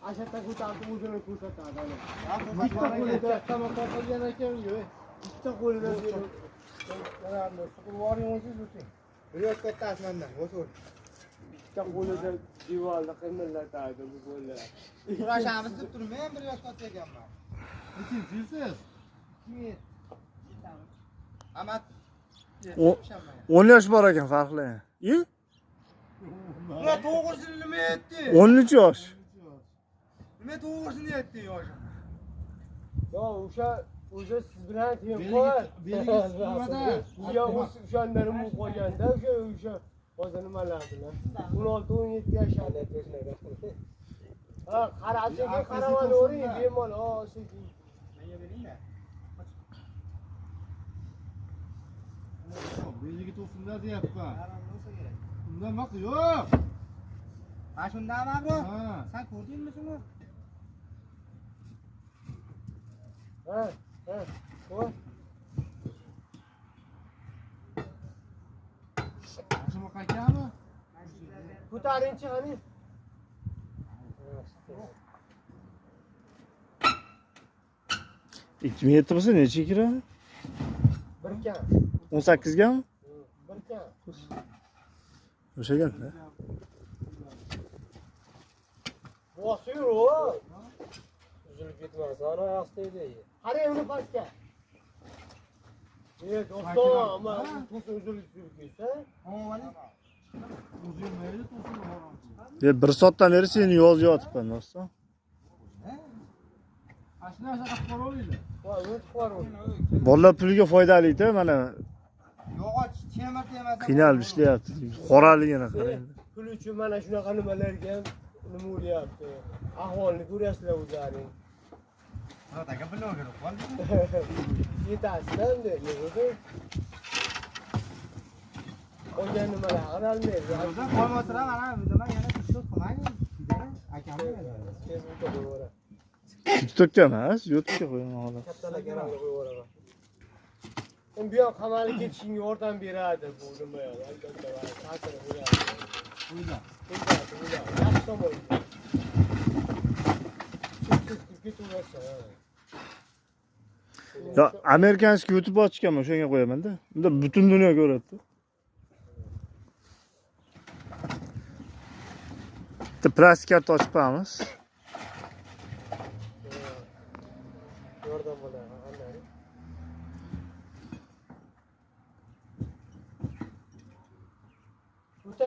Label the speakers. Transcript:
Speaker 1: Ashatda ko'tarib o'zini ko'rsatadi ana.
Speaker 2: Bitta qo'lida topilgan ekan u.
Speaker 1: Bitta qo'lida
Speaker 2: Bir yosh kattasi mendan, o'sur.
Speaker 1: Bitta qo'lida devorni qimirlatadi bu qo'llar.
Speaker 2: Kurashamiz deb turibman, bir yosh katta ekanman. Nechinchi yilsiz? 2007. Amat.
Speaker 3: 10 yosh bor ekan farqli. I?
Speaker 2: Ular to'g'risini nima aytdi?
Speaker 3: 13 yosh.
Speaker 2: Nima to'g'risini aytdi yoshim?
Speaker 1: Yo, o'sha o'sha siz bilan teng qo'y. Ya o'shanlar u qolganda o'sha o'sha hozir nimalar bilan 16-17 yashadi. Ha, qarab sekin qaravering, bemalol sekin.
Speaker 2: Menga beringda.
Speaker 4: Beligi to'sinda deyapman.
Speaker 2: Bo'lsa kerak.
Speaker 4: Unda nima yo'q.
Speaker 2: Ha, shundami bro?
Speaker 4: Ha.
Speaker 2: Sen ko'rdingmi shuni?
Speaker 1: Ha, ha. Qo'y.
Speaker 4: Shu akami?
Speaker 1: Ko'taringchi qani.
Speaker 3: Ikki ming yetti bo'lsa necha kiradi?
Speaker 1: Bir kam.
Speaker 3: 18 gami?
Speaker 1: Bir kam.
Speaker 3: O'sha gapda.
Speaker 1: Bosib yur, o.
Speaker 5: Uzilib ketmas, ana ostida.
Speaker 1: Qarang uni pastga. E, doston, ammo to'sin uzilib ketsa.
Speaker 4: Uzilmaydi, to'sin harom.
Speaker 3: E, bir soatdan beri seni yozib yotibman doston.
Speaker 4: Ha, shu narsa qilib qo'yinglar.
Speaker 1: Va, unutib qo'ying.
Speaker 3: Bolalar pulga foydali-da, mana
Speaker 2: Yog'och temir temasa.
Speaker 3: qiynalib ishlayapti. Qoraligini qarang.
Speaker 1: Pul uchun mana shunaqa nimalarga ham nima bo'lyapti. Ahvolni ko'ryapsizlar o'zlaring.
Speaker 2: Murat aka bloger qoldi.
Speaker 1: Yetasizlar endi, yo'qmi? Qolgan nimalar qaralmaydi.
Speaker 2: O'zi qo'yib mana nima yana TikTok qilmang. Akam
Speaker 1: Facebookka qo'yib yuboraman.
Speaker 3: TikTokka emas, YouTube'ga qo'yaman xolos.
Speaker 1: Kattalar kanalga qo'yib yuboraman. Endi bu ham qamalib ketishingga yordam beradi bu nima ham, albatta ta'siri bo'ladi.
Speaker 4: Qo'ylar.
Speaker 1: Bo'ladi, bo'ladi. Yaxshi tomon. Cheksiz kirib ketaversan.
Speaker 3: Ya amerikanskiy YouTube ochganman, o'shanga qo'yaman-da. Unda butun dunyo ko'radi. Bitta plastik karta ochib qo'yamiz.